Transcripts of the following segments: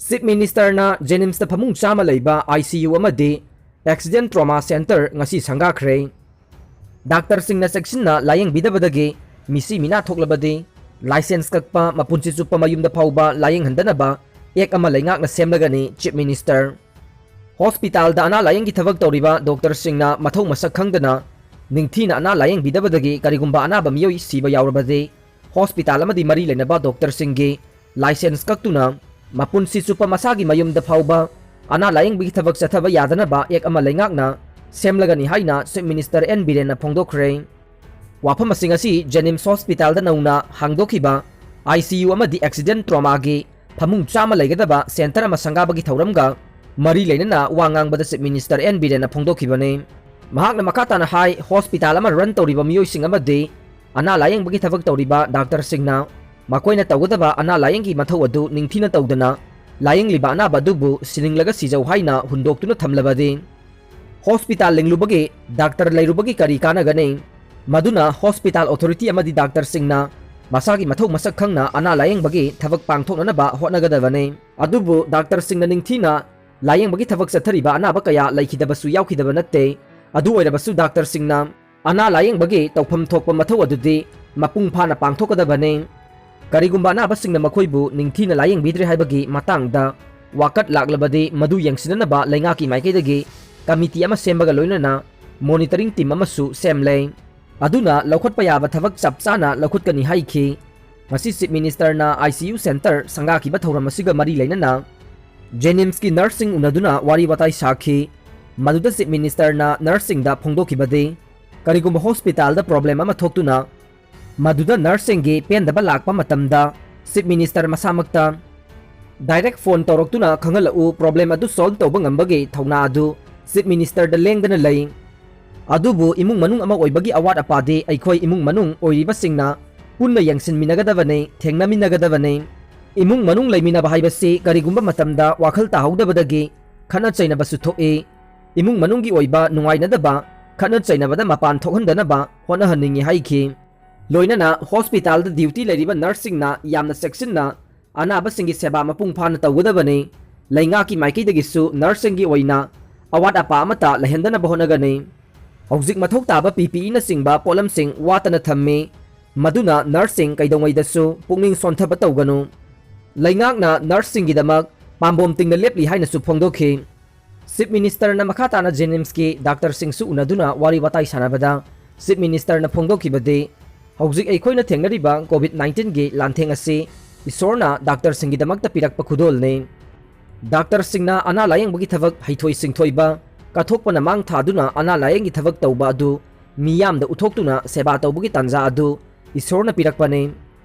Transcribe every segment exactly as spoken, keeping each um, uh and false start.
Chief Ministerꯅ JNIMSꯇ ꯐꯃꯨꯡ ꯆꯥꯝꯃ ꯂꯩꯕ ICU ꯑꯃꯗꯤ Accident Trauma Center ꯉꯁꯤ ꯁꯪꯒꯥꯈ꯭ꯔꯦ꯫ ꯗꯥꯛꯇꯔꯁꯤꯡꯅ ꯆꯦꯛꯁꯤꯟꯅ ꯂꯥꯌꯦꯡꯕꯤꯗꯕꯗꯒꯤ ꯃꯤꯁꯤ ꯃꯤꯅꯥ ꯊꯣꯛꯂꯕꯗꯤ ꯂꯥꯏꯁꯦꯟꯁ ꯀꯛꯄ, ꯃꯄꯨꯟꯁꯤ ꯆꯨꯞꯄ ꯃꯌꯨꯝꯗ ꯐꯥꯎꯕ ꯂꯥꯌꯦꯡꯍꯟꯗꯅꯕ ꯑꯦꯛ ꯑꯃ ꯂꯩꯉꯥꯛꯅ ꯁꯦꯝꯂꯒꯅꯤ, Chief Minister꯫ ꯍꯣꯁꯄꯤꯇꯥꯜꯗ ꯑꯅꯥ ꯂꯥꯌꯦꯡꯒꯤ ꯊꯕꯛ ꯇꯧꯔꯤꯕ ꯗꯣꯛꯇꯔꯁꯤꯡꯅ ꯃꯊꯧ ꯃꯁꯛ ꯈꯪꯗꯅ ꯅꯤꯡꯊꯤꯅ ꯑꯅꯥ ꯂꯥꯌꯦꯡꯕꯤꯗꯕꯗꯒꯤ ꯀꯔꯤꯒꯨꯝꯕ ꯑꯅꯥꯕ ꯃꯤꯑꯣꯏ ꯁꯤꯕ ꯌꯥꯎꯔꯕꯗꯤ, ꯍꯣꯁꯄꯤꯇꯥꯜ ꯑꯃꯗꯤ ꯃꯔꯤ ꯂꯩꯅꯕ ꯗꯣꯛꯇꯔꯁꯤꯡꯒꯤ ꯂꯥꯏꯁꯦꯟꯁ ꯀꯛꯇꯨꯅ ꯃꯄꯨꯟꯁꯤ ꯆꯨꯞꯄ ꯃꯁꯥꯒꯤ ꯃꯌꯨꯝꯗ ꯐꯥꯎꯕ ꯑꯅꯥ ꯂꯥꯌꯦꯡꯕꯒꯤ ꯊꯕꯛ ꯆꯠꯊꯕ ꯌꯥꯗꯅꯕ ꯑꯦꯛ ꯑꯃ ꯂꯩꯉꯥꯛꯅ ꯁꯦꯝꯂꯒꯅꯤ ꯍꯥꯏꯅ Chief Minister N ꯕꯤꯔꯦꯟꯅ ꯐꯣꯡꯗꯣꯛꯈ꯭ꯔꯦ꯫ ꯋꯥꯐꯝ ꯑꯁꯤꯡ ꯑꯁꯤ JNIMS ꯍꯣꯁꯄꯤꯇꯥꯜꯗ ꯅꯧꯅ ꯍꯥꯡꯗꯣꯛꯈꯤꯕ ICU ꯑꯃꯗꯤ Accident Traumaꯒꯤ ꯐꯃꯨꯡ ꯆꯥꯝꯃ ꯂꯩꯒꯗꯕ center ꯑꯃ ꯁꯪꯒꯥꯕꯒꯤ ꯊꯧꯔꯝꯒ ꯃꯔꯤ ꯂꯩꯅꯅ ꯋꯥ ꯉꯥꯡꯕꯗ Chief Minister N ꯕꯤꯔꯦꯟꯅ ꯐꯣꯡꯗꯣꯛꯈꯤꯕꯅꯤ꯫ ꯃꯍꯥꯛꯅ ꯃꯈꯥ ꯇꯥꯅ ꯍꯥꯏ, ꯍꯣꯁꯄꯤꯇꯥꯜ ꯑꯃ run ꯇꯧꯔꯤꯕ ꯃꯤꯑꯣꯏꯁꯤꯡ ꯑꯃꯗꯤ ꯑꯅꯥ ꯂꯥꯌꯦꯡꯕꯒꯤ ꯊꯕꯛ ꯇꯧꯔꯤꯕ ꯗꯥꯛꯇꯔꯁꯤꯡꯅ ꯃꯈꯣꯏꯅ ꯇꯧꯒꯗꯕ ꯑꯅꯥ ꯂꯥꯌꯦꯡꯒꯤ ꯃꯊꯧ ꯑꯗꯨ ꯅꯤꯡꯊꯤꯅ ꯇꯧꯗꯅ ꯂꯥꯌꯦꯡꯂꯤꯕ ꯑꯅꯥꯕ ꯑꯗꯨꯕꯨ ꯁꯤꯅꯤꯡꯂꯒ ꯁꯤꯖꯧ ꯍꯥꯏꯅ ꯍꯨꯟꯗꯣꯛꯇꯨꯅ ꯊꯝꯂꯕꯗꯤ ꯍꯣꯁꯄꯤꯇꯥꯜ ꯂꯤꯡꯂꯨꯕꯒꯤ, ꯗꯥꯛꯇꯔ ꯂꯩꯔꯨꯕꯒꯤ ꯀꯔꯤ ꯀꯥꯟꯅꯒꯅꯤ? ꯃꯗꯨꯅ ꯍꯣꯁꯄꯤꯇꯥꯜ authority ꯑꯃꯗꯤ ꯗꯥꯛꯇꯔꯁꯤꯡꯅ ꯃꯁꯥꯒꯤ ꯃꯊꯧ ꯃꯁꯛ ꯈꯪꯅ ꯑꯅꯥ ꯂꯥꯌꯦꯡꯕꯒꯤ ꯊꯕꯛ ꯄꯥꯡꯊꯣꯛꯅꯅꯕ ꯍꯣꯠꯅꯒꯗꯕꯅꯤ꯫ ꯑꯗꯨꯕꯨ ꯗꯥꯛꯇꯔꯁꯤꯡꯅ ꯅꯤꯡꯊꯤꯅ ꯂꯥꯌꯦꯡꯕꯒꯤ ꯊꯕꯛ ꯆꯠꯊꯔꯤꯕ ꯑꯅꯥꯕ ꯀꯌꯥ ꯂꯩꯈꯤꯗꯕꯁꯨ ꯌꯥꯎꯈꯤꯗꯕ ꯅꯠꯇꯦ꯫ ꯑꯗꯨ ꯑꯣꯏꯔꯕꯁꯨ ꯗꯥꯛꯇꯔꯁꯤꯡꯅ ꯑꯅꯥ ꯂꯥꯌꯦꯡꯕꯒꯤ ꯇꯧꯐꯝ ꯊꯣꯛꯄ ꯃꯊꯧ ꯑꯗꯨꯗꯤ ꯃꯄꯨꯡ ꯐꯥꯅ ꯄꯥꯡꯊꯣꯛꯀꯗꯕꯅꯤ꯫ ꯀꯔꯤꯒꯨꯝꯕ ꯑꯅꯥꯕꯁꯤꯡꯅ ꯃꯈꯣꯏꯕꯨ ꯅꯤꯡꯊꯤꯅ ꯂꯥꯌꯦꯡꯕꯤꯗ꯭ꯔꯦ ꯍꯥꯏꯕꯒꯤ ꯃꯇꯥꯡꯗ ꯋꯥꯀꯠ ꯂꯥꯛꯂꯕꯗꯤ ꯃꯗꯨ ꯌꯦꯡꯁꯤꯟꯅꯅꯕ ꯂꯩꯉꯥꯛꯀꯤ ꯃꯥꯏꯀꯩꯗꯒꯤ ꯀꯃꯤꯇꯤ ꯑꯃ ꯁꯦꯝꯕꯒ ꯂꯣꯏꯅꯅ monitoring team ꯑꯃꯁꯨ ꯁꯦꯝꯂꯦ꯫ ꯑꯗꯨꯅ ꯂꯧꯈꯠꯄ ꯌꯥꯕ ꯊꯕꯛ ꯆꯞ ꯆꯥꯅ ꯂꯧꯈꯠꯀꯅꯤ ꯍꯥꯏꯈꯤ꯫ ꯉꯁꯤ Chief Ministerꯅ ICU center ꯁꯪꯒꯥꯈꯤꯕ ꯊꯧꯔꯝ ꯑꯁꯤꯒ ꯃꯔꯤ ꯂꯩꯅꯅ JNIMSꯀꯤ nurseꯁꯤꯡ ꯎꯅꯗꯨꯅ ꯋꯥꯔꯤ ꯋꯥꯇꯥꯏ ꯁꯥꯈꯤ꯫ ꯃꯗꯨꯗ Chief Ministerꯅ nurseꯁꯤꯡꯗ ꯐꯣꯡꯗꯣꯛꯈꯤꯕꯗꯤ, ꯀꯔꯤꯒꯨꯝꯕ ꯍꯣꯁꯄꯤꯇꯥꯜꯗ problem ꯑꯃ ꯊꯣꯛꯇꯨꯅ ꯃꯗꯨꯗ nurseꯁꯤꯡꯒꯤ ꯄꯦꯟꯗꯕ ꯂꯥꯛꯄ ꯃꯇꯝꯗ Chief Minister ꯃꯁꯥꯃꯛꯇ direct phone ꯇꯧꯔꯛꯇꯨꯅ ꯈꯪꯍꯜꯂꯛꯎ, problem ꯑꯗꯨ solve ꯇꯧꯕ ꯉꯝꯕꯒꯤ ꯊꯧꯅꯥ ꯑꯗꯨ Chief Ministerꯗ ꯂꯦꯡꯗꯅ ꯂꯩ꯫ ꯑꯗꯨꯕꯨ ꯏꯃꯨꯡ ꯃꯅꯨꯡ ꯑꯃ ꯑꯣꯏꯕꯒꯤ ꯑꯋꯥꯠ ꯑꯄꯥꯗꯤ ꯑꯩꯈꯣꯏ ꯏꯃꯨꯡ ꯃꯅꯨꯡ ꯑꯣꯏꯔꯤꯕꯁꯤꯡꯅ ꯄꯨꯟꯅ ꯌꯦꯡꯁꯤꯟꯃꯤꯟꯅꯒꯗꯕꯅꯤ, ꯊꯦꯡꯅꯃꯤꯟꯅꯒꯗꯕꯅꯤ꯫ ꯏꯃꯨꯡ ꯃꯅꯨꯡ ꯂꯩꯃꯤꯟꯅꯕ ꯍꯥꯏꯕꯁꯤ ꯀꯔꯤꯒꯨꯝꯕ ꯃꯇꯝꯗ ꯋꯥꯈꯜ ꯇꯥꯍꯧꯗꯕꯗꯒꯤ ꯈꯠꯅ ꯆꯩꯅꯕꯁꯨ ꯊꯣꯛꯏ꯫ ꯏꯃꯨꯡ ꯃꯅꯨꯡꯒꯤ ꯑꯣꯏꯕ ꯅꯨꯡꯉꯥꯏꯅꯗꯕ, ꯈꯠꯅ ꯆꯩꯅꯕꯗ ꯃꯄꯥꯟ ꯊꯣꯛꯍꯟꯗꯅꯕ ꯍꯣꯠꯅꯍꯟꯅꯤꯡꯏ ꯍꯥꯏꯈꯤ꯫ ꯂꯣꯏꯅꯅ ꯍꯣꯁꯄꯤꯇꯥꯜꯗ duty ꯂꯩꯔꯤꯕ nurseꯁꯤꯡꯅ ꯌꯥꯝꯅ ꯆꯦꯛꯁꯤꯟꯅ ꯑꯅꯥꯕꯁꯤꯡꯒꯤ ꯁꯦꯕꯥ ꯃꯄꯨꯡ ꯐꯥꯅ ꯇꯧꯒꯗꯕꯅꯤ꯫ ꯂꯩꯉꯥꯛꯀꯤ ꯃꯥꯏꯀꯩꯗꯒꯤꯁꯨ ꯅꯔꯁꯁꯤꯡꯒꯤ ꯑꯣꯏꯅ ꯑꯋꯥꯠ ꯑꯄꯥ ꯑꯃꯠꯇ ꯂꯩꯍꯟꯗꯅꯕ ꯍꯣꯠꯅꯒꯅꯤ꯫ ꯍꯧꯖꯤꯛ ꯃꯊꯧ ꯇꯥꯕ ꯄꯤ ꯄꯤ ꯏꯅꯆꯤꯡꯕ ꯄꯣꯠꯂꯝꯁꯤꯡ ꯋꯥꯠꯇꯅ ꯊꯝꯃꯤ꯫ ꯃꯗꯨꯅ ꯅꯔꯁꯁꯤꯡ ꯀꯩꯗꯧꯉꯩꯗꯁꯨ ꯄꯨꯛꯅꯤꯡ ꯁꯣꯟꯊꯕ ꯇꯧꯒꯅꯨ꯫ ꯂꯩꯉꯥꯛꯅ ꯅꯔꯁꯁꯤꯡꯒꯤꯗꯃꯛ ꯄꯥꯝꯕꯣꯝ ꯇꯤꯡꯅ ꯂꯦꯞꯂꯤ ꯍꯥꯏꯅꯁꯨ ꯐꯣꯡꯗꯣꯛꯈꯤ꯫ ꯆꯤꯐ ꯃꯤꯅꯤꯁꯇꯔꯅ ꯃꯈꯥ ꯇꯥꯅ ꯖꯦꯅꯤꯝꯁꯀꯤ ꯗꯥꯛꯇꯔꯁꯤꯡꯁꯨ ꯎꯅꯗꯨꯅ ꯋꯥꯔꯤ ꯋꯥꯇꯥꯏ ꯁꯥꯟꯅꯕꯗ ꯆꯤꯐ ꯃꯤꯅꯤꯁꯇꯔꯅ ꯐꯣꯡꯗꯣꯛꯈꯤꯕꯗꯤ, ꯍꯧꯖꯤꯛ ꯑꯩꯈꯣꯏꯅ ꯊꯦꯡꯅꯔꯤꯕ ꯀꯣꯚꯤꯗ ꯅꯥꯏꯟꯇꯤꯟꯒꯤ ꯂꯥꯟꯊꯦꯡ ꯑꯁꯤ ꯏꯁꯣꯔꯅ ꯗꯥꯛꯇꯔꯁꯤꯡꯒꯤꯗꯃꯛꯇ ꯄꯤꯔꯛꯄ ꯈꯨꯗꯣꯜꯅꯤ꯫ ꯗꯥꯛꯇꯔꯁꯤꯡꯅ ꯑꯅꯥ ꯂꯥꯌꯦꯡꯕꯒꯤ ꯊꯕꯛ ꯍꯩꯊꯣꯏ ꯁꯤꯡꯊꯣꯏꯕ, ꯀꯠꯊꯣꯛꯄꯅ ꯃꯥꯡ ꯊꯥꯗꯨꯅ ꯑꯅꯥ ꯂꯥꯌꯦꯡꯒꯤ ꯊꯕꯛ ꯇꯧꯕ ꯑꯗꯨ ꯃꯤꯌꯥꯝꯗ ꯎꯠꯊꯣꯛꯇꯨꯅ ꯁꯦꯕꯥ ꯇꯧꯕꯒꯤ ꯇꯥꯟꯖꯥ ꯑꯗꯨ ꯏꯁꯣꯔꯅ ꯄꯤꯔꯛꯄꯅꯤ꯫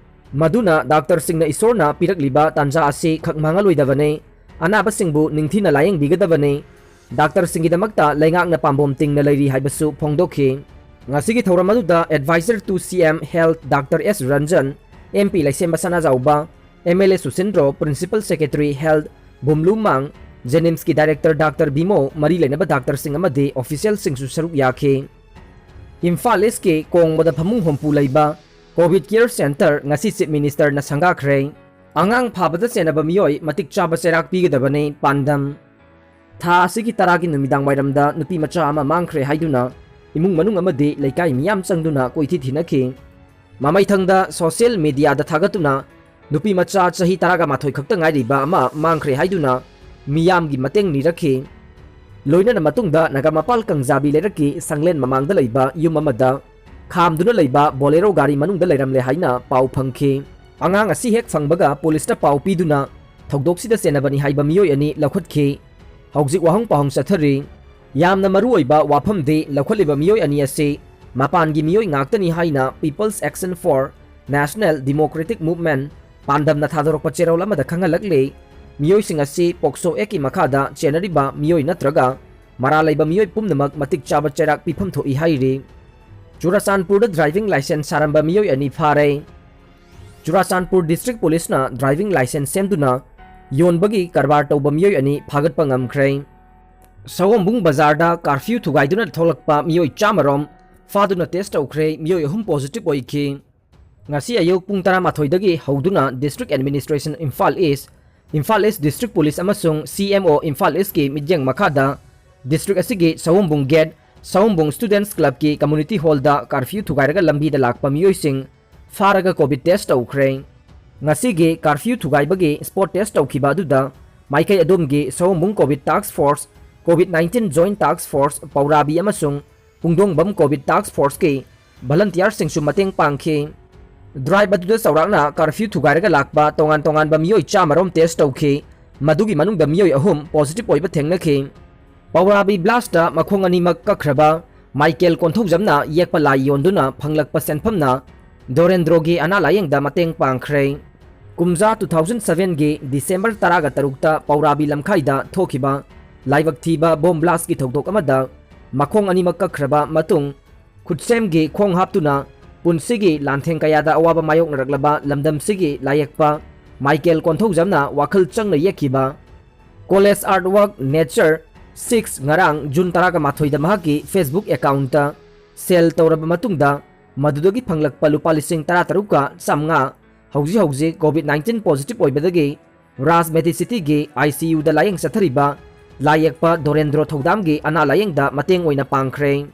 ꯃꯗꯨꯅ ꯗꯥꯛꯇꯔꯁꯤꯡꯅ ꯏꯁꯣꯔꯅ ꯄꯤꯔꯛꯂꯤꯕ ꯇꯥꯟꯖꯥ ꯑꯁꯤ ꯈꯛ ꯃꯥꯡꯍꯜꯂꯣꯏꯗꯕꯅꯤ꯫ ꯑꯅꯥꯕꯁꯤꯡꯕꯨ ꯅꯤꯡꯊꯤꯅ ꯂꯥꯌꯦꯡꯕꯤꯒꯗꯕꯅꯤ꯫ ꯗꯥꯛꯇꯔꯁꯤꯡꯒꯤꯗꯃꯛꯇ ꯂꯩꯉꯥꯛꯅ ꯄꯥꯝꯕꯣꯝ ꯇꯤꯡꯅ ꯂꯩꯔꯤ ꯍꯥꯏꯕꯁꯨ ꯐꯣꯡꯗꯣꯛꯈꯤ꯫ ꯉꯁꯤꯒꯤ ꯊꯧꯔꯝ ꯑꯗꯨꯗ Advisor to C M Health doctor S Ranjan, M P ꯂꯩꯁꯦꯝꯕ ꯁꯅꯥꯖꯥꯎꯕ, M L A Susindro, principal secretary health Bumlumang, ꯖꯦꯅꯤꯝꯁꯀꯤ ꯗꯥꯏꯔꯦꯛꯇꯔ ꯗꯥꯛꯇꯔ ꯕꯤꯃꯣ, ꯃꯔꯤ ꯂꯩꯅꯕ ꯗꯥꯛꯇꯔꯁꯤꯡ ꯑꯃꯗꯤ ꯑꯣꯐꯤꯁꯤꯌꯦꯜꯁꯤꯡꯁꯨ ꯁꯔꯨꯛ ꯌꯥꯈꯤ꯫ ꯏꯝꯐꯥꯜ ꯏꯁꯀꯤ ꯀꯣꯡꯕꯗ ꯐꯃꯨꯡ ꯍꯨꯝꯐꯨ ꯂꯩꯕ ꯀꯣꯚꯤꯗ ꯀꯤꯌꯔ ꯁꯦꯟꯇꯔ ꯉꯁꯤ ꯆꯤꯐ ꯃꯤꯅꯤꯁꯇꯔꯅ ꯁꯪꯒꯥꯈ꯭ꯔꯦ꯫ ꯑꯉꯥꯡ ꯐꯥꯕꯗ ꯆꯦꯟꯅꯕ ꯃꯤꯑꯣꯏ ꯃꯇꯤꯛ ꯆꯥꯕ ꯆꯩꯔꯥꯛ ꯄꯤꯒꯗꯕꯅꯤ, ꯄꯥꯟꯗꯝ꯫ ꯊꯥ ꯑꯁꯤꯒꯤ ꯇꯔꯥꯒꯤ ꯅꯨꯃꯤꯗꯥꯡ ꯋꯥꯏꯔꯝꯗ ꯅꯨꯄꯤ ꯃꯆꯥ ꯑꯃ ꯃꯥꯡꯈ꯭ꯔꯦ ꯍꯥꯏꯗꯨꯅ ꯏꯃꯨꯡ ꯃꯅꯨꯡ ꯑꯃꯗꯤ ꯂꯩꯀꯥꯏ ꯃꯤꯌꯥꯝ ꯆꯪꯗꯨꯅ ꯀꯣꯏꯊꯤ ꯊꯤꯅꯈꯤ꯫ ꯃꯃꯩꯊꯪꯗ ꯁꯣꯁꯤꯌꯦꯜ ꯃꯤꯗꯤꯌꯥꯗ ꯊꯥꯒꯠꯇꯨꯅ ꯅꯨꯄꯤ ꯃꯆꯥ ꯆꯍꯤ ꯇꯔꯥꯒ ꯃꯥꯊꯣꯏ ꯈꯛꯇ ꯉꯥꯏꯔꯤꯕ ꯑꯃ ꯃꯥꯡꯈ꯭ꯔꯦ ꯍꯥꯏꯗꯨꯅ ꯃꯤꯌꯥꯝꯒꯤ ꯃꯇꯦꯡ ꯅꯤꯔꯛꯈꯤ꯫ ꯂꯣꯏꯅꯅ ꯃꯇꯨꯡꯗ ꯅꯒꯥꯃꯄꯥꯜ ꯀꯪꯖꯥꯕꯤ ꯂꯩꯔꯛꯀꯤ ꯁꯪꯂꯦꯟ ꯃꯃꯥꯡꯗ ꯂꯩꯕ ꯌꯨꯝ ꯑꯃꯗ ꯈꯥꯝꯗꯨꯅ ꯂꯩꯕ ꯕꯣꯂꯦꯔꯣ ꯒꯥꯔꯤ ꯃꯅꯨꯡꯗ ꯂꯩꯔꯝꯂꯦ ꯍꯥꯏꯅ ꯄꯥꯎ ꯐꯪꯈꯤ꯫ ꯑꯉꯥꯡ ꯑꯁꯤ ꯍꯦꯛ ꯐꯪꯕꯒ ꯄꯨꯂꯤꯁꯇ ꯄꯥꯎ ꯄꯤꯗꯨꯅ ꯊꯧꯗꯣꯛꯁꯤꯗ ꯆꯦꯟꯅꯕꯅꯤ ꯍꯥꯏꯕ ꯃꯤꯑꯣꯏ ꯑꯅꯤ ꯂꯧꯈꯠꯈꯤ꯫ ꯍꯧꯖꯤꯛ ꯋꯥꯍꯪ ꯄꯥꯎꯍꯪ ꯆꯠꯊꯔꯤ꯫ ꯌꯥꯝꯅ ꯃꯔꯨꯑꯣꯏꯕ ꯋꯥꯐꯝꯗꯤ ꯂꯧꯈꯠꯂꯤꯕ ꯃꯤꯑꯣꯏ ꯑꯅꯤ ꯑꯁꯤ ꯃꯄꯥꯟꯒꯤ ꯃꯤꯑꯣꯏ ꯉꯥꯛꯇꯅꯤ ꯍꯥꯏꯅ People's Action for National Democratic Movement ꯄꯥꯟꯗꯝꯅ ꯊꯥꯗꯣꯔꯛꯄ ꯆꯦꯔꯣꯜ ꯑꯃꯗ ꯈꯪꯍꯜꯂꯛꯂꯤ꯫ ꯃꯤꯑꯣꯏꯁꯤꯡ ꯑꯁꯤ ꯄꯣꯛꯁꯣ ꯑꯦꯛꯀꯤ ꯃꯈꯥꯗ ꯆꯦꯟꯅꯔꯤꯕ ꯃꯤꯑꯣꯏ ꯅꯠꯇ꯭ꯔꯒ ꯃꯔꯥꯜ ꯂꯩꯕ ꯃꯤꯑꯣꯏ ꯄꯨꯝꯅꯃꯛ ꯃꯇꯤꯛ ꯆꯥꯕ ꯆꯩꯔꯥꯛ ꯄꯤꯐꯝ ꯊꯣꯛꯏ ꯍꯥꯏꯔꯤ꯫ ꯆꯨꯔꯥꯆꯥꯟꯄꯨꯔꯗ ꯗ꯭ꯔꯥꯏꯚꯤꯡ ꯂꯥꯏꯁꯦꯟꯁ ꯁꯥꯔꯝꯕ ꯃꯤꯑꯣꯏ ꯑꯅꯤ ꯐꯥꯔꯦ꯫ ꯆꯨꯔꯥꯆꯥꯟꯄꯨꯔ ꯗꯤꯁꯇ꯭ꯔꯤꯛ ꯄꯨꯂꯤꯁꯅ ꯗ꯭ꯔꯥꯏꯚꯤꯡ ꯂꯥꯏꯁꯦꯟꯁ ꯁꯦꯝꯗꯨꯅ ꯌꯣꯟꯕꯒꯤ ꯀꯔꯕꯥꯔ ꯇꯧꯕ ꯃꯤꯑꯣꯏ ꯑꯅꯤ ꯐꯥꯒꯠꯄ ꯉꯝꯈ꯭ꯔꯦ꯫ ꯁꯑꯣꯝꯕꯨꯡ ꯕꯖꯥꯔꯗ ꯀꯥꯔꯐ꯭ꯌꯨ ꯊꯨꯒꯥꯏꯗꯨꯅ ꯊꯣꯛꯂꯛꯄ ꯃꯤꯑꯣꯏ ꯆꯥꯝꯃꯔꯣꯝ ꯐꯥꯗꯨꯅ ꯇꯦꯁ ꯇꯧꯈ꯭ꯔꯦ, ꯃꯤꯑꯣꯏ ꯑꯍꯨꯝ ꯄꯣꯖꯤꯇꯤꯚ ꯑꯣꯏꯈꯤ꯫ ꯉꯁꯤ ꯑꯌꯨꯛ ꯄꯨꯡ ꯇꯔꯥꯃꯥꯊꯣꯏꯗꯒꯤ ꯍꯧꯗꯨꯅ District Administration Imphal East, Imphal East District Police ꯑꯃꯁꯨꯡ C M O Imphal Eastꯀꯤ ꯃꯤꯠꯌꯦꯡ ꯃꯈꯥꯗ district ꯑꯁꯤꯒꯤ ꯁꯑꯣꯝꯕꯨꯡ gate, ꯁꯑꯣꯝꯕꯨꯡ Students Clubꯀꯤ community hallꯗ curfew ꯊꯨꯒꯥꯏꯔꯒ ꯂꯝꯕꯤꯗ ꯂꯥꯛꯄ ꯃꯤꯑꯣꯏꯁꯤꯡ ꯐꯥꯔꯒ COVID test ꯇꯧꯈ꯭ꯔꯦ꯫ ꯉꯁꯤꯒꯤ curfew ꯊꯨꯒꯥꯏꯕꯒꯤ spot test ꯇꯧꯈꯤꯕ ꯑꯗꯨꯗ ꯃꯥꯏꯀꯩ ꯑꯗꯨꯝꯒꯤ ꯁꯑꯣꯝꯕꯨꯡ COVID Task Force, COVID nineteen Joint Task Force, ꯄꯧꯔꯥꯕꯤ ꯑꯃꯁꯨꯡ ꯄꯨꯡꯗꯣꯡꯕꯝ COVID Task Forceꯀꯤ volunteerꯁꯤꯡꯁꯨ ꯃꯇꯦꯡ ꯄꯥꯡꯈꯤ꯫ Drive ꯑꯗꯨꯗ ꯆꯥꯎꯔꯥꯛꯅ curfew ꯊꯨꯒꯥꯏꯔꯒ ꯂꯥꯛꯄ ꯇꯣꯉꯥꯟ ꯇꯣꯉꯥꯟꯕ ꯃꯤꯑꯣꯏ ꯆꯥꯝꯃꯔꯣꯝ test ꯇꯧꯈꯤ꯫ ꯃꯗꯨꯒꯤ ꯃꯅꯨꯡꯗ ꯃꯤꯑꯣꯏ ꯑꯍꯨꯝ positive ꯑꯣꯏꯕ ꯊꯦꯡꯅꯈꯤ꯫ ꯄꯧꯔꯥꯕꯤ blastꯇ ꯃꯈꯣꯡ ꯑꯅꯤꯃꯛ ꯀꯛꯈ꯭ꯔꯕ ꯃꯥꯏꯀꯦꯜ ꯀꯣꯟꯊꯧꯖꯝꯅ ꯌꯦꯛꯄ ꯂꯥꯏ ꯌꯣꯟꯗꯨꯅ ꯐꯪꯂꯛꯄ ꯁꯦꯟꯐꯝꯅ ꯗꯣꯔꯦꯟꯗ꯭ꯔꯣꯒꯤ ꯑꯅꯥ ꯂꯥꯌꯦꯡꯗ ꯃꯇꯦꯡ ꯄꯥꯡꯈ꯭ꯔꯦ꯫ ꯀꯨꯝꯖꯥ two thousand sevenꯒꯤ December ꯇꯔꯥꯒ ꯇꯔꯨꯛꯇ ꯄꯧꯔꯥꯕꯤ ꯂꯝꯈꯥꯏꯗ ꯊꯣꯛꯈꯤꯕ ꯂꯥꯏꯕꯛ ꯊꯤꯕ bomb blastꯀꯤ ꯊꯧꯗꯣꯛ ꯑꯃꯗ ꯃꯈꯣꯡ ꯑꯅꯤꯃꯛ ꯀꯛꯈ꯭ꯔꯕ ꯃꯇꯨꯡ ꯈꯨꯠꯁꯦꯝꯒꯤ ꯈꯣꯡ ꯍꯥꯞꯇꯨꯅ ꯄꯨꯟꯁꯤꯒꯤ ꯂꯥꯟꯊꯦꯡ ꯀꯌꯥꯗ ꯑꯋꯥꯕ ꯃꯥꯌꯣꯛꯅꯔꯛꯂꯕ ꯂꯝꯗꯝꯁꯤꯒꯤ ꯂꯥꯏꯌꯦꯛꯄ ꯃꯥꯏꯀꯦꯜ ꯀꯣꯟꯊꯧꯖꯝꯅ ꯋꯥꯈꯜ ꯆꯪꯅ ꯌꯦꯛꯈꯤꯕ College Artwork Nature six ꯉꯔꯥꯡ June ꯇꯔꯥꯒ ꯃꯥꯊꯣꯏꯗ ꯃꯍꯥꯛꯀꯤ Facebook accountꯇ sale ꯇꯧꯔꯕ ꯃꯇꯨꯡꯗ ꯃꯗꯨꯗꯒꯤ ꯐꯪꯂꯛꯄ ꯂꯨꯄꯥ ꯂꯤꯁꯤꯡ ꯇꯔꯥꯇꯔꯨꯛꯀ ꯆꯥꯝꯃꯉꯥ ꯍꯧꯖꯤꯛ ꯍꯧꯖꯤꯛ COVID nineteen positive ꯑꯣꯏꯕꯗꯒꯤ ꯔꯥꯖ ꯃꯦꯗꯤꯁꯤꯇꯤꯒꯤ ICUꯗ ꯂꯥꯌꯦꯡ ꯆꯠꯊꯔꯤꯕ ꯂꯥꯏꯌꯦꯛꯄ ꯗꯣꯔꯦꯟꯗ꯭ꯔꯣ ꯊꯧꯗꯥꯝꯒꯤ ꯑꯅꯥ ꯂꯥꯌꯦꯡꯗ ꯃꯇꯦꯡ ꯑꯣꯏꯅ ꯄꯥꯡꯈ꯭ꯔꯦ꯫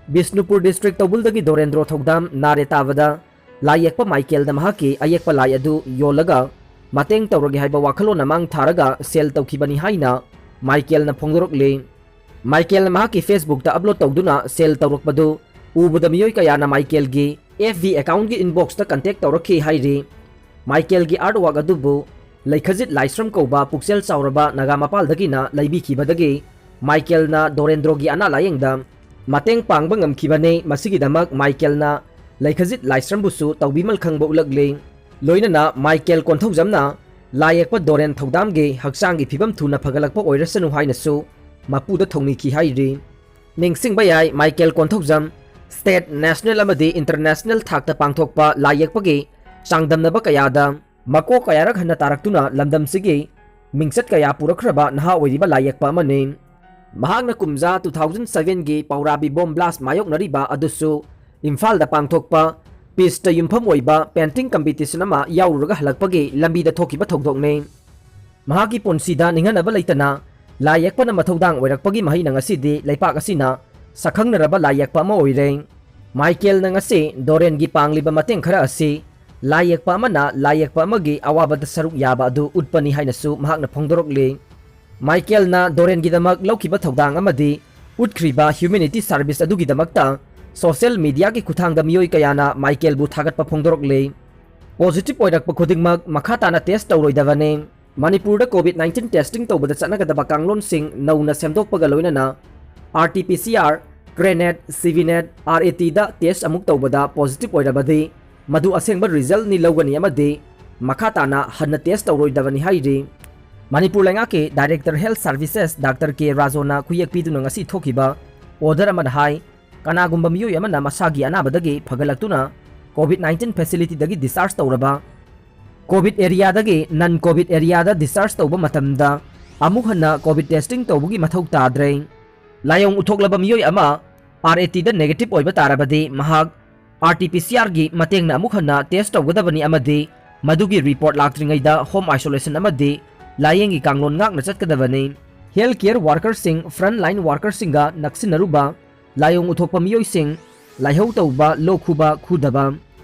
ꯕꯤꯁꯅꯨꯄꯨꯔ district ꯇꯧꯕꯨꯜꯗꯒꯤ ꯗꯣꯔꯦꯟꯗ꯭ꯔꯣ ꯊꯧꯗꯥꯝ ꯅꯥꯔꯦ ꯇꯥꯕꯗ ꯂꯥꯏ ꯌꯦꯛꯄ ꯃꯥꯏꯀꯦꯜꯗ ꯃꯍꯥꯛꯀꯤ ꯑꯌꯦꯛꯄ ꯂꯥꯏ ꯑꯗꯨ ꯌꯣꯜꯂꯒ ꯃꯇꯦꯡ ꯇꯧꯔꯒꯦ ꯍꯥꯏꯕ ꯋꯥꯈꯜꯂꯣꯟꯅ ꯃꯥꯡ ꯊꯥꯔꯒ sale ꯇꯧꯈꯤꯕꯅꯤ ꯍꯥꯏꯅ ꯃꯥꯏꯀꯦꯜꯅ ꯐꯣꯡꯗꯣꯔꯛꯂꯤ꯫ ꯃꯥꯏꯀꯦꯜꯅ ꯃꯍꯥꯛꯀꯤ Facebookꯇ upload ꯇꯧꯗꯨꯅ sale ꯇꯧꯔꯛꯄꯗꯨ ꯎꯕꯗ ꯃꯤꯑꯣꯏ ꯀꯌꯥꯅ ꯃꯥꯏꯀꯦꯜꯒꯤ FB accountꯀꯤ inboxꯇ contact ꯇꯧꯔꯛꯈꯤ ꯍꯥꯏꯔꯤ꯫ ꯃꯥꯏꯀꯦꯜꯒꯤ artwork ꯑꯗꯨꯕꯨ ꯂꯩꯈꯖꯤꯠ ꯂꯥꯏꯁ꯭ꯔꯝ ꯀꯧꯕ ꯄꯨꯛꯆꯦꯜ ꯆꯥꯎꯔꯕ ꯅꯥꯒꯥ ꯃꯄꯥꯜꯗꯒꯤꯅ ꯂꯩꯕꯤꯈꯤꯕꯗꯒꯤ ꯃꯥꯏꯀꯦꯜꯅ ꯗꯣꯔꯦꯟꯗ꯭ꯔꯣꯒꯤ ꯑꯅꯥ ꯂꯥꯌꯦꯡꯗ ꯃꯇꯦꯡ ꯄꯥꯡꯕ ꯉꯝꯈꯤꯕꯅꯤ꯫ ꯃꯁꯤꯒꯤꯗꯃꯛ ꯃꯥꯏꯀꯦꯜꯅ ꯂꯩꯈꯖꯤꯠ ꯂꯥꯏꯁ꯭ꯔꯝꯕꯨꯁꯨ ꯇꯧꯕꯤꯃꯜ ꯈꯪꯕ ꯎꯠꯂꯛꯂꯤ꯫ ꯂꯣꯏꯅꯅ ꯃꯥꯏꯀꯦꯜ ꯀꯣꯟꯊꯧꯖꯝꯅ ꯂꯥꯏ ꯌꯦꯛꯄ ꯗꯣꯔꯦꯟ ꯊꯧꯗꯥꯝꯒꯤ ꯍꯛꯆꯥꯡꯒꯤ ꯐꯤꯕꯝ ꯊꯨꯅ ꯐꯒꯠꯂꯛꯄ ꯑꯣꯏꯔꯁꯅꯨ ꯍꯥꯏꯅꯁꯨ ꯃꯄꯨꯗ ꯊꯧꯅꯤꯈꯤ ꯍꯥꯏꯔꯤ꯫ ꯅꯤꯡꯁꯤꯡꯕ ꯌꯥꯏ, ꯃꯥꯏꯀꯦꯜ ꯀꯣꯟꯊꯧꯖꯝ state, national ꯑꯃꯗꯤ international ꯊꯥꯛꯇ ꯄꯥꯡꯊꯣꯛꯄ ꯂꯥꯏ ꯌꯦꯛꯄꯒꯤ ꯆꯥꯡꯗꯝꯅꯕ ꯀꯌꯥꯗ ꯃꯀꯣꯛ ꯀꯌꯥꯔꯛ ꯍꯟꯅ ꯇꯥꯔꯛꯇꯨꯅ ꯂꯝꯗꯝꯁꯤꯒꯤ ꯃꯤꯡꯆꯠ ꯀꯌꯥ ꯄꯨꯔꯛꯈ꯭ꯔꯕ ꯅꯍꯥ ꯑꯣꯏꯔꯤꯕ ꯂꯥꯏ ꯌꯦꯛꯄ ꯑꯃꯅꯤ꯫ ꯃꯍꯥꯛꯅ ꯀꯨꯝꯖꯥ two thousand sevenꯒꯤ ꯄꯧꯔꯥꯕꯤ bomb blast ꯃꯥꯌꯣꯛꯅꯔꯤꯕ ꯑꯗꯨꯁꯨ ꯏꯝꯐꯥꯜꯗ ꯄꯥꯡꯊꯣꯛꯄ ꯄꯤꯁꯇ ꯌꯨꯝꯐꯝ ꯑꯣꯏꯕ ꯄꯦꯟꯇꯤꯡ ꯀꯝꯄꯤꯇꯤꯁꯟ ꯑꯃ ꯌꯥꯎꯔꯨꯔꯒ ꯍꯜꯂꯛꯄꯒꯤ ꯂꯝꯕꯤꯗ ꯊꯣꯛꯈꯤꯕ ꯊꯧꯗꯣꯛꯅꯤ꯫ ꯃꯍꯥꯛꯀꯤ ꯄꯨꯟꯁꯤꯗ ꯅꯤꯡꯍꯟꯅꯕ ꯂꯩꯇꯅ ꯂꯥꯏ ꯌꯦꯛꯄꯅ ꯃꯊꯧꯗꯥꯡ ꯑꯣꯏꯔꯛꯄꯒꯤ ꯃꯍꯩꯅ ꯉꯁꯤꯗꯤ ꯂꯩꯄꯥꯛ ꯑꯁꯤꯅ ꯁꯛꯈꯪꯅꯔꯕ ꯂꯥꯏ ꯌꯦꯛꯄ ꯑꯃ ꯑꯣꯏꯔꯦ꯫ ꯃꯥꯏꯀꯦꯜꯅ ꯉꯁꯤ ꯗꯣꯔꯦꯟꯒꯤ ꯄꯥꯡꯂꯤꯕ ꯃꯇꯦꯡ ꯈꯔ ꯑꯁꯤ ꯂꯥꯏ ꯌꯦꯛꯄ ꯑꯃꯅ ꯂꯥꯏ ꯌꯦꯛꯄ ꯑꯃꯒꯤ ꯑꯋꯥꯕꯗ ꯁꯔꯨꯛ ꯌꯥꯕ ꯑꯗꯨ ꯎꯠꯄꯅꯤ ꯍꯥꯏꯅꯁꯨ ꯃꯍꯥꯛꯅ ꯐꯣꯡꯗꯣꯔꯛꯂꯤ꯫ ꯃꯥꯏꯀꯦꯜꯅ ꯗꯣꯔꯦꯟꯒꯤꯗꯃꯛ ꯂꯧꯈꯤꯕ ꯊꯧꯗꯥꯡ ꯑꯃꯗꯤ ꯎꯠꯈ꯭ꯔꯤꯕ ꯍ꯭ꯌꯨꯃꯦꯅꯤꯇꯤ ꯁꯥꯔꯚꯤꯁ ꯑꯗꯨꯒꯤꯗꯃꯛꯇ ꯁꯣꯁꯤꯌꯦꯜ ꯃꯤꯗꯤꯌꯥꯒꯤ ꯈꯨꯠꯊꯥꯡꯗ ꯃꯤꯑꯣꯏ ꯀꯌꯥꯅ ꯃꯥꯏꯀꯦꯜꯕꯨ ꯊꯥꯒꯠꯄ ꯐꯣꯡꯗꯣꯔꯛꯂꯤ꯫ ꯄꯣꯖꯤꯇꯤꯚ ꯑꯣꯏꯔꯛꯄ ꯈꯨꯗꯤꯡꯃꯛ ꯃꯈꯥ ꯇꯥꯅ ꯇꯦꯁ ꯇꯧꯔꯣꯏꯗꯕꯅꯤ꯫ ꯃꯅꯤꯄꯨꯔꯗ ꯀꯣꯚꯤꯗ ꯅꯥꯏꯟꯇꯤꯟ ꯇꯦꯁꯇꯤꯡ ꯇꯧꯕꯗ ꯆꯠꯅꯒꯗꯕ ꯀꯥꯡꯂꯣꯟꯁꯤꯡ ꯅꯧꯅ ꯁꯦꯝꯗꯣꯛꯄꯒ ꯂꯣꯏꯅꯅ R T P C R, TrueNat, CBNAAT, R A ꯇꯤꯗ ꯇꯦꯁ ꯑꯃꯨꯛ ꯇꯧꯕꯗ ꯄꯣꯖꯤꯇꯤꯚ ꯑꯣꯏꯔꯕꯗꯤ ꯃꯗꯨ ꯑꯁꯦꯡꯕ ꯔꯤꯖꯜꯠꯅꯤ ꯂꯧꯒꯅꯤ ꯑꯃꯗꯤ ꯃꯈꯥ ꯇꯥꯅ ꯍꯟꯅ ꯇꯦꯁ ꯇꯧꯔꯣꯏꯗꯕꯅꯤ ꯍꯥꯏꯔꯤ꯫ ꯃꯅꯤꯄꯨꯔ ꯂꯩꯉꯥꯛꯀꯤ ꯗꯥꯏꯔꯦꯛꯇꯔ ꯍꯦꯜꯊ ꯁꯥꯔꯚꯤꯁꯦꯁ ꯗꯥꯛꯇꯔ ꯀꯦ ꯔꯥꯖꯣꯅ ꯈꯨꯌꯦꯛ ꯄꯤꯗꯨꯅ ꯉꯁꯤ ꯊꯣꯛꯈꯤꯕ ꯑꯣꯔꯗꯔ ꯑꯃꯗ ꯍꯥꯏ, ꯀꯅꯥꯒꯨꯝꯕ ꯃꯤꯑꯣꯏ ꯑꯃꯅ ꯃꯁꯥꯒꯤ ꯑꯅꯥꯕꯗꯒꯤ ꯐꯒꯠꯂꯛꯇꯨꯅ ꯀꯣꯚꯤꯗ ꯅꯥꯏꯟꯇꯤꯟ ꯐꯦꯁꯤꯂꯤꯇꯤꯗꯒꯤ ꯗꯤꯁꯆꯥꯔꯖ ꯇꯧꯔꯕ, ꯀꯣꯚꯤꯗ ꯑꯦꯔꯤꯌꯥꯗꯒꯤ ꯅꯟ ꯀꯣꯚꯤꯗ ꯑꯦꯔꯤꯌꯥꯗ ꯗꯤꯁꯆꯥꯔꯖ ꯇꯧꯕ ꯃꯇꯝꯗ ꯑꯃꯨꯛ ꯍꯟꯅ ꯀꯣꯚꯤꯗ ꯇꯦꯁꯇꯤꯡ ꯇꯧꯕꯒꯤ ꯃꯊꯧ ꯇꯥꯗ꯭ꯔꯦ꯫ ꯂꯥꯏꯑꯣꯡ ꯎꯠꯊꯣꯛꯂꯕ ꯃꯤꯑꯣꯏ ꯑꯃ ꯑꯥꯔ ꯑꯦ ꯇꯤꯗ ꯅꯦꯒꯦꯇꯤꯚ ꯑꯣꯏꯕ ꯇꯥꯔꯕꯗꯤ ꯃꯍꯥꯛ ꯑꯥꯔ ꯇꯤ ꯄꯤ ꯁꯤ ꯑꯥꯔꯒꯤ ꯃꯇꯦꯡꯅ ꯑꯃꯨꯛ ꯍꯟꯅ ꯇꯦꯁ ꯇꯧꯒꯗꯕꯅꯤ ꯑꯃꯗꯤ ꯃꯗꯨꯒꯤ ꯔꯤꯄꯣꯔꯠ ꯂꯥꯛꯇ꯭ꯔꯤꯉꯩꯗ ꯍꯣꯝ ꯑꯥꯏꯁꯣꯂꯦꯁꯟ ꯑꯃꯗꯤ ꯂꯥꯏꯌꯦꯡꯒꯤ ꯀꯥꯡꯂꯣꯟ ꯉꯥꯛꯅ ꯆꯠꯀꯗꯕꯅꯤ꯫ ꯍꯦꯜꯊ ꯀꯦꯌꯔ ꯋꯥꯔꯀꯔꯁꯤꯡ, ꯐ꯭ꯔꯟꯠ ꯂꯥꯏꯟ ꯋꯥꯔꯀꯔꯁꯤꯡꯒ ꯅꯛꯁꯤꯟꯅꯔꯨꯕ, ꯂꯥꯏꯑꯣꯡ ꯎꯠꯊꯣꯛꯄ ꯃꯤꯑꯣꯏꯁꯤꯡ, ꯂꯥꯏꯍꯧ ꯇꯧꯕ, ꯂꯣꯛ ꯈꯨꯕ, ꯈꯨꯗꯕ,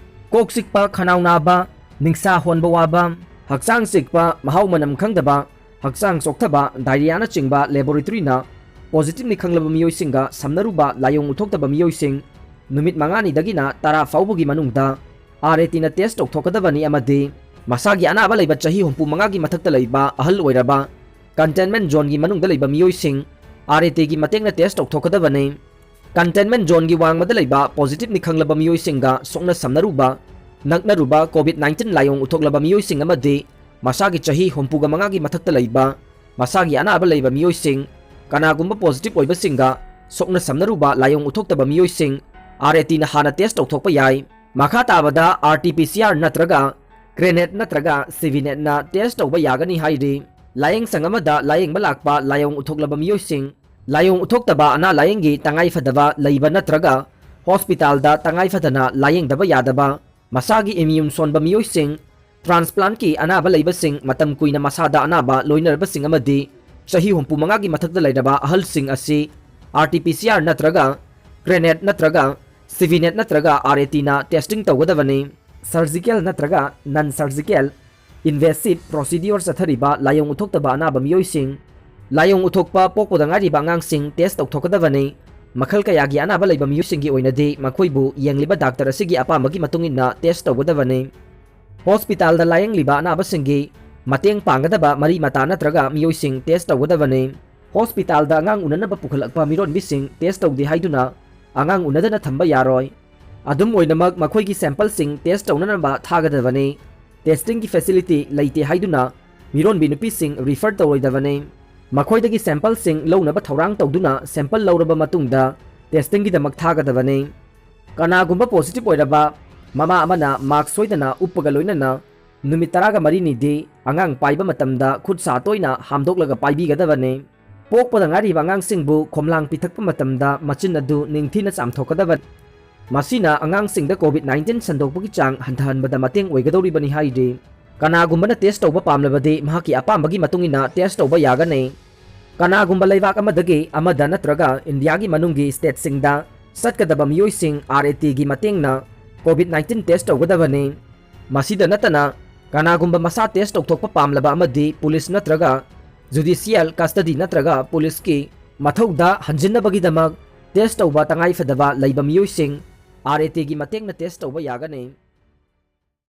ꯀꯣꯛ ꯆꯤꯛꯄ, ꯈꯅꯥꯎ ꯅꯥꯕ, ꯅꯤꯡꯁꯥ ꯍꯣꯟꯕ ꯋꯥꯕ, ꯍꯛꯆꯥꯡ ꯆꯤꯛꯄ, ꯃꯍꯥꯎ ꯃꯅꯝ ꯈꯪꯗꯕ, ꯍꯛꯆꯥꯡ ꯆꯣꯛꯊꯕ, ꯗꯥꯏꯔꯤꯌꯥꯅꯆꯤꯡꯕ ꯂꯦꯕꯣꯔꯦꯇꯣꯔꯤꯅ ꯄꯣꯖꯤꯇꯤꯚꯅꯤ ꯈꯪꯂꯕ ꯃꯤꯑꯣꯏꯁꯤꯡꯒ ꯁꯝꯅꯔꯨꯕ ꯂꯥꯏꯑꯣꯡ ꯎꯠꯊꯣꯛꯇꯕ ꯃꯤꯑꯣꯏꯁꯤꯡ ꯅꯨꯃꯤꯠ ꯃꯉꯥꯅꯤꯗꯒꯤꯅ ꯇꯔꯥ ꯐꯥꯎꯕꯒꯤ ꯃꯅꯨꯡꯗ ꯑꯥꯔ ꯑꯦ ꯇꯤꯅ ꯇꯦꯁ ꯇꯧꯊꯣꯛꯀꯗꯕꯅꯤ ꯑꯃꯗꯤ ꯃꯁꯥꯒꯤ ꯑꯅꯥꯕ ꯂꯩꯕ ꯆꯍꯤ ꯍꯨꯝꯐꯨ ꯃꯉꯥꯒꯤ ꯃꯊꯛꯇ ꯂꯩꯕ ꯑꯍꯜ ꯑꯣꯏꯔꯕ ꯀꯟꯇꯦꯟꯃꯦꯟ ꯖꯣꯟꯒꯤ ꯃꯅꯨꯡꯗ ꯂꯩꯕ ꯃꯤꯑꯣꯏꯁꯤꯡ ꯑꯥꯔ ꯑꯦ ꯇꯤꯒꯤ ꯃꯇꯦꯡꯅ ꯇꯦꯁ ꯇꯧꯊꯣꯛꯀꯗꯕꯅꯤ꯫ ꯀꯟꯇꯦꯟꯃꯦꯟ ꯖꯣꯟꯒꯤ ꯋꯥꯡꯃꯗ ꯂꯩꯕ ꯄꯣꯖꯤꯇꯤꯚꯅꯤ ꯈꯪꯂꯕ ꯃꯤꯑꯣꯏꯁꯤꯡꯒ ꯁꯣꯛꯅ ꯁꯝꯅꯔꯨꯕ, ꯅꯛꯅꯔꯨꯕ ꯀꯣꯚꯤꯗ ꯅꯥꯏꯟꯇꯤꯟ ꯂꯥꯏꯑꯣꯡ ꯎꯠꯊꯣꯛꯂꯕ ꯃꯤꯑꯣꯏꯁꯤꯡ ꯑꯃꯗꯤ ꯃꯁꯥꯒꯤ ꯆꯍꯤ ꯍꯨꯝꯐꯨꯒ ꯃꯉꯥꯒꯤ ꯃꯊꯛꯇ ꯂꯩꯕ, ꯃꯁꯥꯒꯤ ꯑꯅꯥꯕ ꯂꯩꯕ ꯃꯤꯑꯣꯏꯁꯤꯡ, ꯀꯅꯥꯒꯨꯝꯕ ꯄꯣꯖꯤꯇꯤꯚ ꯑꯣꯏꯕꯁꯤꯡꯒ ꯁꯣꯛꯅ ꯁꯝꯅꯔꯨꯕ ꯂꯥꯏꯑꯣꯡ ꯎꯠꯊꯣꯛꯇꯕ ꯃꯤꯑꯣꯏꯁꯤꯡ ꯑꯥꯔ ꯑꯦ ꯇꯤꯅ ꯍꯥꯟꯅ ꯇꯦꯁ ꯇꯧꯊꯣꯛꯄ ꯌꯥꯏ꯫ ꯃꯈꯥ ꯇꯥꯕꯗ R T P C R ꯅꯠꯇ꯭ꯔꯒ ꯀ꯭ꯔꯦꯅꯦꯠ ꯅꯠꯇ꯭ꯔꯒ ꯁꯤꯚꯤꯅꯦꯠꯅ ꯇꯦꯁ ꯇꯧꯕ ꯌꯥꯒꯅꯤ ꯍꯥꯏꯔꯤ꯫ ꯂꯥꯌꯦꯡꯁꯪ ꯑꯃꯗ ꯂꯥꯌꯦꯡꯕ ꯂꯥꯛꯄ ꯂꯥꯏꯑꯣꯡ ꯎꯠꯊꯣꯛꯂꯕ ꯃꯤꯑꯣꯏꯁꯤꯡ, ꯂꯥꯏꯑꯣꯡ ꯎꯠꯊꯣꯛꯇꯕ ꯑꯅꯥ ꯂꯥꯏꯌꯦꯡꯒꯤ ꯇꯉꯥꯏ ꯐꯗꯕ ꯂꯩꯕ ꯅꯠꯇ꯭ꯔꯒ ꯍꯣꯁꯄꯤꯇꯥꯜꯗ ꯇꯉꯥꯏ ꯐꯗꯅ ꯂꯥꯌꯦꯡꯗꯕ ꯌꯥꯗꯕ, ꯃꯁꯥꯒꯤ ꯏꯃ꯭ꯌꯨꯟ ꯁꯣꯟꯕ ꯃꯤꯑꯣꯏꯁꯤꯡ, ꯇ꯭ꯔꯥꯟꯁꯄ꯭ꯂꯥꯟꯠꯀꯤ ꯑꯅꯥꯕ ꯂꯩꯕꯁꯤꯡ, ꯃꯇꯝ ꯀꯨꯏꯅ ꯃꯁꯥꯗ ꯑꯅꯥꯕ ꯂꯣꯏꯅꯔꯕꯁꯤꯡ ꯑꯃꯗꯤ ꯆꯍꯤ ꯍꯨꯝꯐꯨ ꯃꯉꯥꯒꯤ ꯃꯊꯛꯇ ꯂꯩꯔꯕ ꯑꯍꯜꯁꯤꯡ ꯑꯁꯤ R T P C R ꯅꯠꯇ꯭ꯔꯒ ꯀ꯭ꯔꯦꯅꯦꯠ ꯅꯠꯇ꯭ꯔꯒ ꯁꯤꯚꯤꯅꯦꯠ ꯅꯠꯇ꯭ꯔꯒ ꯑꯥꯔ ꯑꯦ ꯇꯤꯅ ꯇꯦꯁꯇꯤꯡ ꯇꯧꯒꯗꯕꯅꯤ꯫ ꯁꯔꯖꯤꯀꯦꯜ ꯅꯠꯇ꯭ꯔꯒ ꯅꯟ ꯁꯔꯖꯤꯀꯦꯜ ꯏꯟꯚꯦꯁꯤꯚ ꯄ꯭ꯔꯣꯁꯤꯗ꯭ꯌꯨꯑꯔ ꯆꯠꯊꯔꯤꯕ ꯂꯥꯏꯑꯣꯡ ꯎꯠꯊꯣꯛꯇꯕ ꯑꯅꯥꯕ ꯃꯤꯑꯣꯏꯁꯤꯡ, ꯂꯥꯏꯑꯣꯡ ꯎꯠꯊꯣꯛꯄ ꯄꯣꯛꯄꯗ ꯉꯥꯏꯔꯤꯕ ꯑꯉꯥꯡꯁꯤꯡ ꯇꯦꯁ ꯇꯧꯊꯣꯛꯀꯗꯕꯅꯤ꯫ ꯃꯈꯜ ꯀꯌꯥꯒꯤ ꯑꯅꯥꯕ ꯂꯩꯕ ꯃꯤꯑꯣꯏꯁꯤꯡꯒꯤ ꯑꯣꯏꯅꯗꯤ ꯃꯈꯣꯏꯕꯨ ꯌꯦꯡꯂꯤꯕ ꯗꯥꯛꯇꯔ ꯑꯁꯤꯒꯤ ꯑꯄꯥꯝꯕꯒꯤ ꯃꯇꯨꯡ ꯏꯟꯅ ꯇꯦꯁ ꯇꯧꯒꯗꯕꯅꯤ꯫ ꯍꯣꯁꯄꯤꯇꯥꯜꯗ ꯂꯥꯌꯦꯡꯂꯤꯕ ꯑꯅꯥꯕꯁꯤꯡꯒꯤ ꯃꯇꯦꯡ ꯄꯥꯡꯒꯗꯕ ꯃꯔꯤ ꯃꯇꯥ ꯅꯠꯇ꯭ꯔꯒ ꯃꯤꯑꯣꯏꯁꯤꯡ ꯇꯦꯁ ꯇꯧꯒꯗꯕꯅꯤ꯫ ꯍꯣꯁꯄꯤꯇꯥꯜꯗ ꯑꯉꯥꯡ ꯎꯅꯅꯕ ꯄꯨꯈꯠꯂꯛꯄ ꯃꯤꯔꯣꯟꯕꯤꯁꯤꯡ ꯇꯦꯁ ꯇꯧꯗꯦ ꯍꯥꯏꯗꯨꯅ ꯑꯉꯥꯡ ꯎꯅꯗꯅ ꯊꯝꯕ ꯌꯥꯔꯣꯏ꯫ ꯑꯗꯨꯝ ꯑꯣꯏꯅꯃꯛ, ꯃꯈꯣꯏꯒꯤ ꯁꯦꯝꯄꯜꯁꯤꯡ ꯇꯦꯁ ꯇꯧꯅꯅꯕ ꯊꯥꯒꯗꯕꯅꯤ꯫ ꯇꯦꯁꯇꯤꯡꯒꯤ ꯐꯦꯁꯤꯂꯤꯇꯤ ꯂꯩꯇꯦ ꯍꯥꯏꯗꯨꯅ ꯃꯤꯔꯣꯟꯕꯤ ꯅꯨꯄꯤꯁꯤꯡ ꯔꯤꯐꯔ ꯇꯧꯔꯣꯏꯗꯕꯅꯤ꯫ ꯃꯈꯣꯏꯗꯒꯤ ꯁꯦꯝꯄꯜꯁꯤꯡ ꯂꯧꯅꯕ ꯊꯧꯔꯥꯡ ꯇꯧꯗꯨꯅ ꯁꯦꯝꯄꯜ ꯂꯧꯔꯕ ꯃꯇꯨꯡꯗ ꯇꯦꯁꯇꯤꯡꯒꯤꯗꯃꯛ ꯊꯥꯒꯗꯕꯅꯤ꯫ ꯀꯅꯥꯒꯨꯝꯕ ꯄꯣꯖꯤꯇꯤꯚ ꯑꯣꯏꯔꯕ ꯃꯃꯥ ꯑꯃꯅ ꯃꯥꯛꯁ ꯁꯣꯏꯗꯅ ꯎꯞꯄꯒ ꯂꯣꯏꯅꯅ ꯅꯨꯃꯤꯠ ꯇꯔꯥꯒ ꯃꯔꯤꯅꯤꯗꯤ ꯑꯉꯥꯡ ꯄꯥꯏꯕ ꯃꯇꯝꯗ ꯈꯨꯠ ꯁꯥ ꯇꯣꯏꯅ ꯍꯥꯝꯗꯣꯛꯂꯒ ꯄꯥꯏꯕꯤꯒꯗꯕꯅꯤ꯫ ꯄꯣꯛꯄꯗ ꯉꯥꯏꯔꯤꯕ ꯑꯉꯥꯡꯁꯤꯡꯕꯨ ꯈꯣꯝꯂꯥꯡ ꯄꯤꯊꯛꯄ ꯃꯇꯝꯗ ꯃꯆꯤꯟ ꯑꯗꯨ ꯅꯤꯡꯊꯤꯅ ꯆꯥꯝꯊꯣꯛꯀꯗꯕꯅꯤ꯫ ꯃꯁꯤꯅ ꯑꯉꯥꯡꯁꯤꯡꯗ ꯀꯣꯚꯤꯗ ꯅꯥꯏꯟꯇꯤꯟ ꯁꯟꯗꯣꯛꯄꯒꯤ ꯆꯥꯡ ꯍꯟꯊꯍꯟꯕꯗ ꯃꯇꯦꯡ ꯑꯣꯏꯒꯗꯧꯔꯤꯕꯅꯤ ꯍꯥꯏꯔꯤ꯫ ꯀꯅꯥꯒꯨꯝꯕꯅ ꯇꯦꯁ ꯇꯧꯕ ꯄꯥꯝꯂꯕꯗꯤ ꯃꯍꯥꯛꯀꯤ ꯑꯄꯥꯝꯕꯒꯤ ꯃꯇꯨꯡ ꯏꯟꯅ ꯇꯦꯁ ꯇꯧꯕ ꯌꯥꯒꯅꯤ꯫ ꯀꯅꯥꯒꯨꯝꯕ ꯂꯩꯕꯥꯛ ꯑꯃꯗꯒꯤ ꯑꯃꯗ ꯅꯠꯇ꯭ꯔꯒ ꯏꯟꯗꯤꯌꯥꯒꯤ ꯃꯅꯨꯡꯒꯤ ꯁ꯭ꯇꯦꯠꯁꯤꯡꯗ ꯆꯠꯀꯗꯕ ꯃꯤꯑꯣꯏꯁꯤꯡ ꯑꯥꯔ ꯑꯦ ꯇꯤꯒꯤ ꯃꯇꯦꯡꯅ ꯀꯣꯚꯤꯗ ꯅꯥꯏꯟꯇꯤꯟ ꯇꯦꯁ ꯇꯧꯒꯗꯕꯅꯤ꯫ ꯃꯁꯤꯗ ꯅꯠꯇꯅ, ꯀꯅꯥꯒꯨꯝꯕ ꯃꯁꯥ ꯇꯦꯁ ꯇꯧꯊꯣꯛꯄ ꯄꯥꯝꯂꯕ ꯑꯃꯗꯤ ꯄꯨꯂꯤꯁ ꯅꯠꯇ꯭ꯔꯒ ꯖꯨꯗꯤꯁꯤꯌꯦꯜ ꯀꯁꯇꯗꯤ ꯅꯠꯇ꯭ꯔꯒ ꯄꯨꯂꯤꯁꯀꯤ ꯃꯊꯧꯗ ꯍꯟꯖꯤꯟꯅꯕꯒꯤꯗꯃꯛ ꯇꯦꯁ ꯇꯧꯕ ꯇꯉꯥꯏꯐꯗꯕ ꯂꯩꯕ ꯃꯤꯑꯣꯏꯁꯤꯡ ꯑꯥꯔ ꯑꯦ ꯇꯤꯒꯤ ꯃꯇꯦꯡꯅ ꯇꯦꯁ ꯇꯧꯕ ꯌꯥꯒꯅꯤ꯫